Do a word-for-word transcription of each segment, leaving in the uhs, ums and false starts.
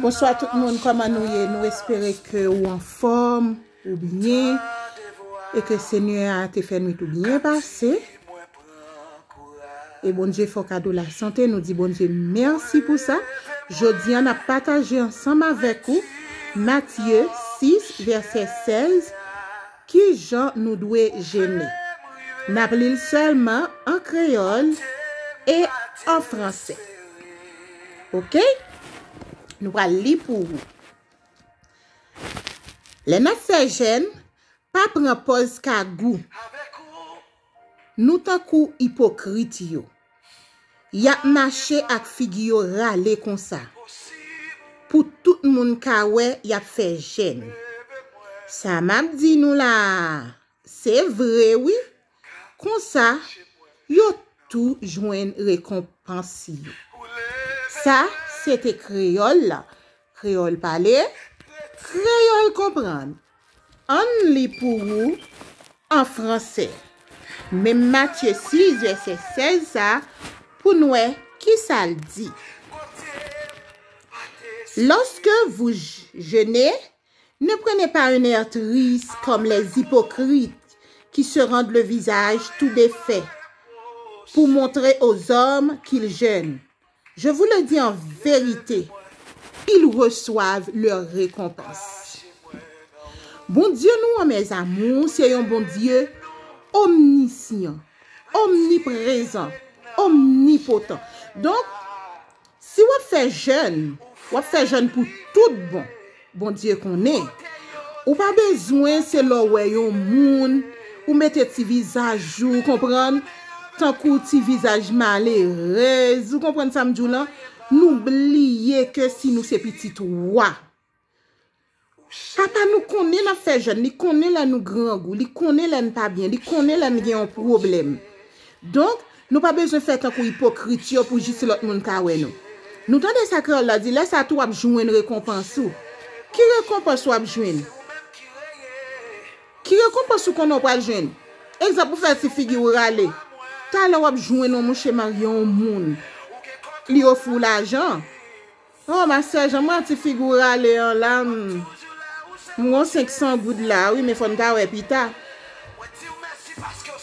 Bonswa tout moun, kòman nou ye? Nou espere ke ou anfòm, ou byen, e ke Senyè a te fè nwit ou byen pase. E Bondye fè w kado lasante, nou di Bondye mèsi pou sa. Jodi a, n ap pataje ansanm avèk ou Matye sis, vèsè sèz, ki jan nou dwe jene. N ap li l sèlman an kreyòl e an fransè. Oke? Nou pral li pou ou. Lè n ap fè jèn, pa pran pòz kagou. Nou tankou ipokrit yo. Y ap mache ak figi yo rale konsa, pou tout moun ka wè y ap fè jèn. Sa m ap di nou la a, se vre wi. Konsa, yo tou jwenn rekonpans yo. Sa, se te kreyòl la. Kreyòl pale, kreyòl konprann. Ann li pou ou an fransè. Menm Matye sis, vèsè sèz sa, pou n wè ki sa l di. Lorsque vous jeûnez, ne prenez pas un air triste comme les hypocrites qui se rendent le visage tout défait pour montrer aux hommes qu'ils jeûnent. Je vous le dis en vérité, ils reçoivent leur récompense. Bondye nou an, mes amours, se yon Bondye omnisyan, omniprezan, omnipotan. Donk, si w ap fè jèn, w ap fè jèn pou tout bon. Bondye konnen. Ou pa bezwen se lè w wè yon moun, ou mete ti vizaj ou, konprann? Tankou ti vizaj malerèz, ou konprann sa m di w lan? Nou bliye ke si nou se pitit wa. Papa nou konnen n ap fè jèn, li konnen lè nou grangou, li konnen lè n pa byen, li konnen lè n gen yon pwoblèm. Donk, nou pa bezwen fè tankou ipokrit yo pou jis lòt moun ka wè nou. Nou tande sa kreyòl la di, lè sa tou w ap jwenn rekonpans ou. Ki rekonpans w ap jwenn? Ki rekonpans ou konnen w pral jwenn? Egzanp, ou fè ti figi w rale. Talè w ap jwenn yon mouche marye yon moun. Li ofri w lajan. Oh, ma sè, jan m wè ti figi w rale an la, m, m gon senk san goud la, wi, men fò n ta wè pita.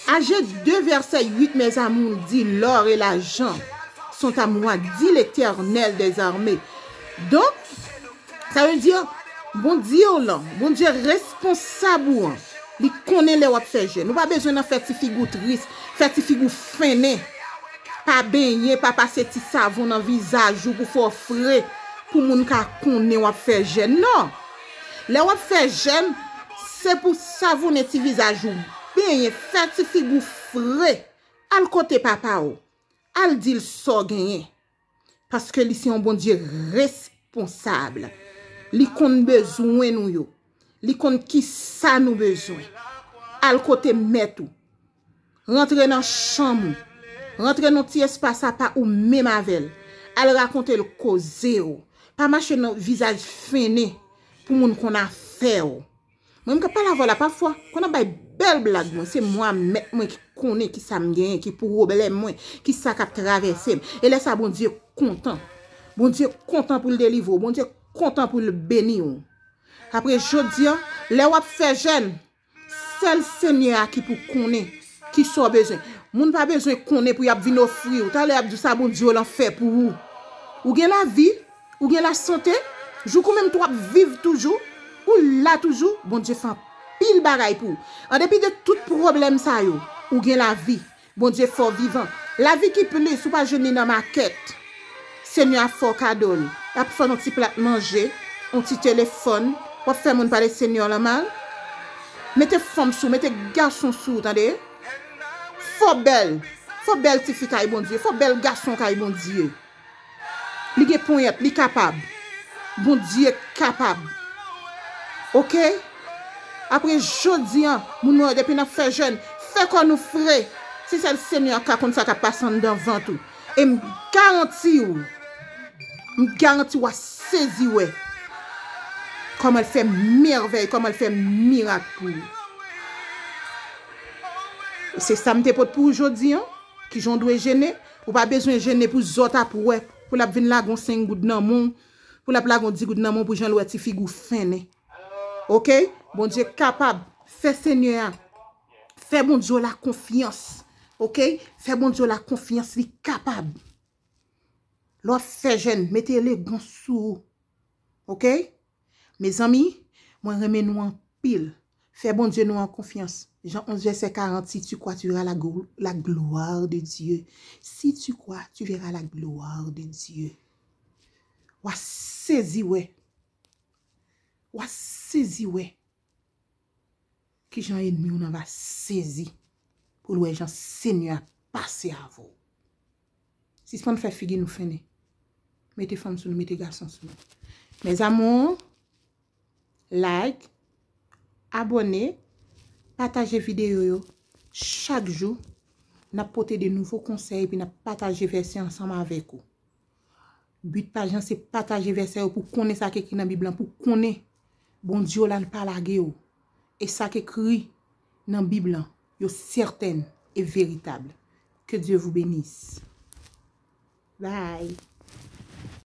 Age deux, verset huit, mes amours, dit, l'or et l'argent sont à moi, dit l'Éternel des armées. Donk, sa vle di, Bondye w lan, Bondye responsab ou an, li konnen lè w ap fè jèn. Ou pa bezwen nan fè ti figi w tris, fè ti figi w fennen. Pa benyen, pa pase ti savon nan vizaj ou pou fè w fre, pou moun ka konnen w ap fè jèn. Non! Lè w ap fè jèn, se pou savonnen ti vizaj ou, benyen, fè ti figi w fre. Al kote papa w, al di l sa w genyen. Paske li se yon Bondye responsab. Li konn bezwen nou yo. Li konn ki sa nou bezwen. Al kote mèt ou. Rantre nan chanm ou. Rantre nan ti espas apa ou menm avè l. Al rakonte l koze w. Pa mache nan vizaj fennen pou moun konn afè w. Mwen, m ka pale avè w la pafwa, konn ap bay bèl blag mwen, se mwen mèt mwen ki konnen ki sa m genyen, ki pwoblèm mwen, ki sa k ap travèse m. E lè sa, Bondye kontan. Bondye kontan pou l delivre w, Bondye kontan pou l beni w. Apre jodi a, lè w ap fè jèn, sèl Senyè a ki pou konnen ki sa w bezwen. Moun pa bezwen konnen pou y ap vin ofri w. Talè y ap di w sa Bondye w lan fè pou ou. Ou gen lavi, ou gen lasante, jouk ou menm tou w ap viv toujou, ou la toujou, Bondye fè anpil bagay pou ou. An depi de tout pwoblèm sa yo, ou gen lavi. Bondye fè w vivan. Lavi ki plis, ou pa jwenn li nan makèt. Senyè a fè w kado l. L ap fè w yon ti plat manje, yon ti telefòn. W ap fè moun pale Senyè w lan mal. Mete fanm sou, mete gason sou, tande. Fò bèl. Fò bèl tifi kay Bondye. Fò bèl gason kay Bondye. Li gen ponyèt, li kapab. Bondye kapab. Oke? Apre jodi a, moun mwen yo, depi n ap fè jèn, fè kò nou fre. Se sèl Senyè a ka konn sa k ap pase anndan vant ou. E m garanti w, m garanti w a sezi wè kòman l fè mèvèy, kòman l fè mirak pou ou. Se sa m te pot pou ou jodi a, kijan w dwe jene. Ou pa bezwen jene pou zòt ap wè, pou l ap vin lage yon senk goud nan men w, Pou l ap lage yon digoud nan men w pou jan l wè ti figi w fennen. Oke? Bondye kapab. Fè Senyè a. Fè Bondye w la konfyans. Oke? Fè Bondye w la konfyans, li kapab. Lè w ap fè jèn, mete elegans sou ou. Oke? Mezanmi, mwen renmen nou anpil. Fè Bondye nou an konfyans. Jan onz vèsè karant, si tu crois, tu verras la, gl- la gloire de Dieu. Si tu crois, tu verras la gloire de Dieu. W a sezi wè. W a sezi wè. Kijan enmi w nan va sezi pou l wè jan Senyè a pase avè w. Sispann fè figi nou fennen. Mete fanm sou nou, mete gason sou nou. Mes amours, like, abòne, pataje videyo yo. Chak jou, n ap pote de nouvo konsèy epi n ap pataje vèsè ansanm avèk ou. But paj lan se pataje vèsè yo pou konnen sa k ekri nan Bib lan, pou konnen Bondye w la pa lage w. E sa k ekri nan Bib lan, yo sètèn e veritab. Que Dieu vous bénisse. Bye.